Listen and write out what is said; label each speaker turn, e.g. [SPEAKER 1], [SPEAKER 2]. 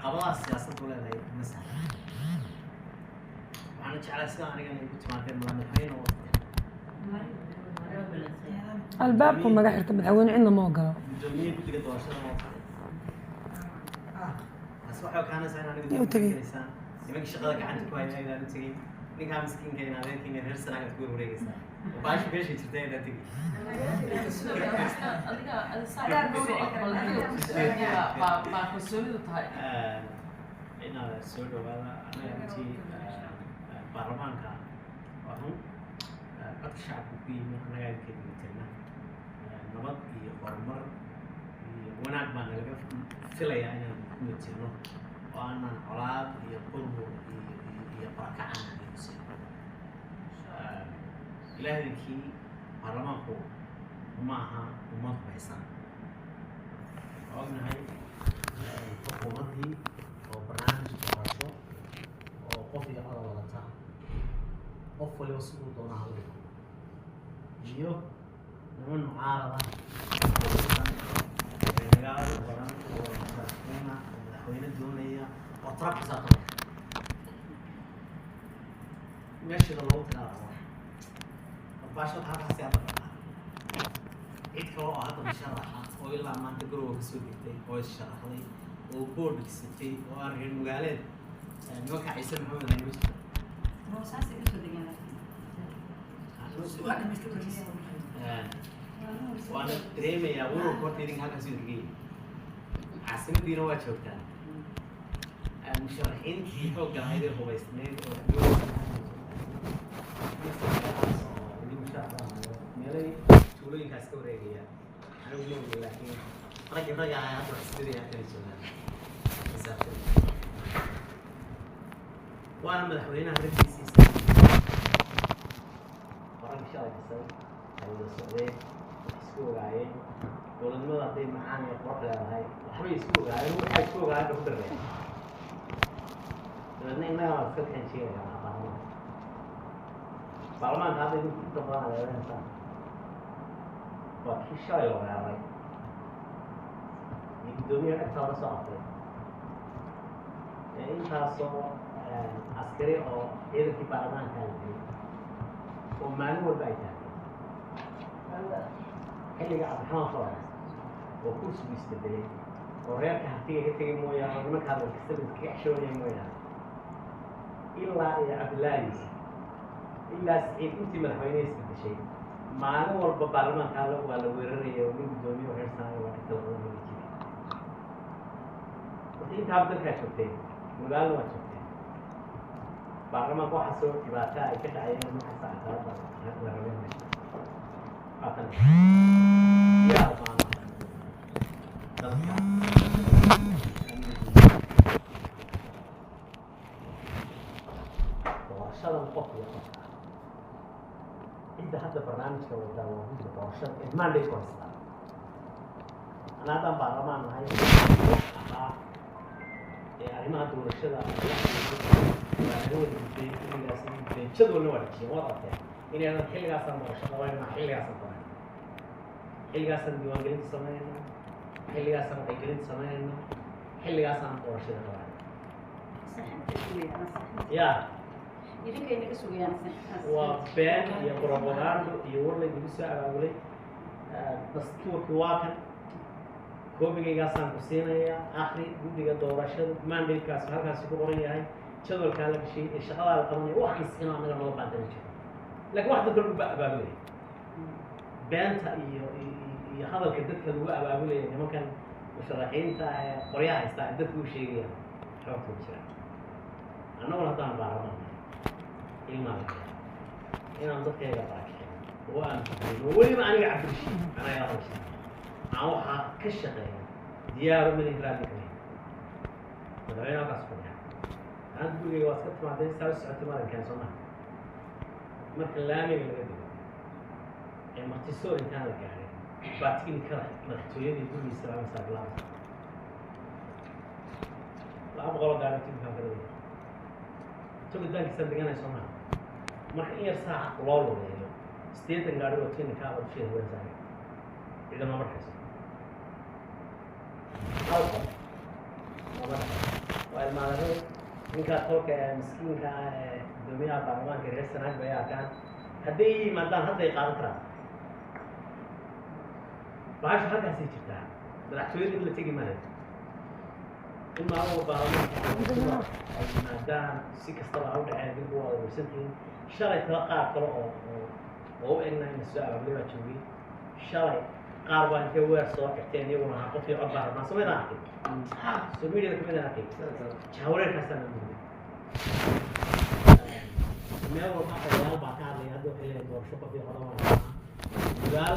[SPEAKER 1] Caqabadaha siyaasaddu leedahay ma sahla. Waxaana jeclaa sida anigana igu timaadeen madaxweyne oo
[SPEAKER 2] Albaabku naga xirta madaxweyne, cidna ma ogola.
[SPEAKER 1] Guddoomiye guddiga doorashada oo taas waxay kaanaysaa in aniga
[SPEAKER 2] Yuu tegey.
[SPEAKER 1] Gelaysaan nimankii shaqada gacanta ku haya inaan u tegin, ninkaa miskiinka in adeerkiina reer sanaagaad ku wareegaysaa oo baasha meesha jirta inaan tegin.
[SPEAKER 3] Adiga baa kalsoonidu tahay.
[SPEAKER 1] Inaad soo dhawaada. Anaga runtii baarlamaanka waa run, codka shacabka ku yimi, annagaa idinka matelna. Nabad iyo horumar iyo wanaag baa nalaga filayaa inaan ku metelno oo aanan colaad iyo burbur iyo barakac aanan idinku siin. Ilaahdinkii baarlamaanku ma aha ummad hubaysan. Waa ognahay xukuumaddii oo barnaamij doorasho oo qof iyo codol wadata, qof waliba siduu doona ha u dhigo, iyo niman mucaarada oo magaalo badan oo madaxweyne oo madaxweyne doonaya oo tara ku saabsan meeshida loogu tagaa rabo. Baashada halkaasi hadda dhaqaa, cid kale oo hadda musharaxa oo ilaa maanta garowa kasoo degtay oo is-sharaxday oo board gisatay oo aan reer magaaleed nimanka Ciise Maxamed ahayn ma jirto.
[SPEAKER 4] Boosaasay kasoo degeen laakiin.
[SPEAKER 1] Waana dareemayaa warwarka horta idinka halkaas idinkaga yimi, caasimadiina waa joogtaan. Musharaxiintii xoogga lahayd ee hubaysneyd oo weli musharax baan ahay, meelay tuulooyinkaas ka wareegaya anigu ma ogi, laakiin raggi ragga ahay hadda wax isbedaya kala joogaan masaafada. Waana madaxweynaha raggiisiisa horanka shalay dhisay, ay wada socdeen, wax isku ogaayeen. Dowladnimada hadday macaan iyo qurux leedahay, waxbay isku ogaayeen, waxay isku ogaayeen bay ku dareen. Dabeedna innaga waa iska kaan sheegaya baarlamaanka. Baarlamaanka hadda idinku inta badan adeereynaysaa waa kii shalay la weeraray iyo guddoomiyaha dhegta laga soo qabtay ee intaasoo askari oo ciidankii baarlamaanka la dilay oo maalin walba ay tahay xilliga Cabdiraxmaan Faras oo kursigu isbedelay oo reerka Hartiga ka tegay mooyaane oo nimanka hadal kastaba iskaga xishoonaya mooyaane, ilaa iyo Cabdillaahi ilaa Siciid intii madaxweyneha isbedeshay, maalin walba baarlamaanka waa la weeraraya oo nin guddoomiye oo reer sanaga waa dhegta laga wada jiray. Marka intaaba dalkaa joogteen, magaalada waa joogteen, baarlamaanka waxaa soo dhibaataa ay ka dhacayeen markasta cadaaladda la rabeen meesha haatan yaa baana dalka amnigiisa. Doorashadan qof iyo qofka ah, cidda hadda barnaamijka wadaa waa gudda doorashada ee mandate ku haystaa. Ana haddaan baarlamaan nahay ahaa ee arrimaha doorashada waa laga wada gudbay, xilligaas u gudbeen, jadwalna waa dhejiyeen, waad arteen inay dhahaan xilligaasaan doorasho qabanayna, xilligaasaan qabanayna, xilligaasaan diiwaangelinta samaynayna, xilligaasaan wacyigelinta samaynayna, xilligaasaan doorashada qabanayna.
[SPEAKER 4] Saxibta sugayaan saxibta.
[SPEAKER 1] Ya.
[SPEAKER 4] Idinkay naga sugayaan saxibtaas.
[SPEAKER 1] Waa been iyo propagando iyo war laydigu soo abaabulay. Dastuurkii waa kan, koobigaygaasaan ku siinayaa, akri. Guddiga doorashada mandate-kaas halkaasi ku qoran yahay, jadwalkaa la gashay ee shaqadaa la qabanaya, wax ansixino annaga noo baantana jiro, laakiin wax dadka lagu abaabulaya beenta iyo hadalka dadka lagu abaabulaya, nimankan musharaxiinta ah ee qoryaha haystaa ay dadka u sheegayaan xogta ma jiraan. Annaguna haddaan baarlamaan nahay, ilmaa laga yaaba inaan dadkayga barakicin oo aan duqeyno. Weliba aniga Cabdirashiid anaa ila hadasha aan waxaa ka shaqeeya diyaaru mana raalli kamayn. Madaxweyne halkaas fadhiya anaad gurigayga waa iska timaaday, saa u socotay maalinkaan soo maha. Marka laamiga laga dego ee martisoor intaan la gaarin baa tiknikada madaxtooyadii gurigiisa laamasaa bilaabasa, 200 oo gaari tiknikaan ka degaya, togitaankiisaan deganay soo maha. Marka in yar saaca loo lugeeyo, 80 gaari oo tiknikaaba dusheeda haween ciidama ma dhexayso, hal qof lama dhexayso. Ilmaadaradu ninkaa tolka ee miskiinka ah ee guddoomiyaha baarlamaanka reer Sanaag bay arkaan. Hadday yimaadaan, hadday qaadan karaan. Bahashu halkaasay jirtaa. Madaxtooyada in la tegi maayo, in maalmo baarlamaanka ay yimaadaan, si kastaba ha u dhaceen. Dinku waa warsantihiin. Shalay tala qaar kale oo u egna in la soo abaabulay baa joogay shalay. Qaar baa intay weer soo xirteen iyaguna ahaa qofkii cod baa rabnaa. Somaydaan arkay? Soo media-da kamidaan arkay. Jahawareerkaasaa la mugday. Meel walba odayaal baa ka hadlaya. Hadda waxay leeyihin doorasho qofkii coda baan rabnaa. Ogaal.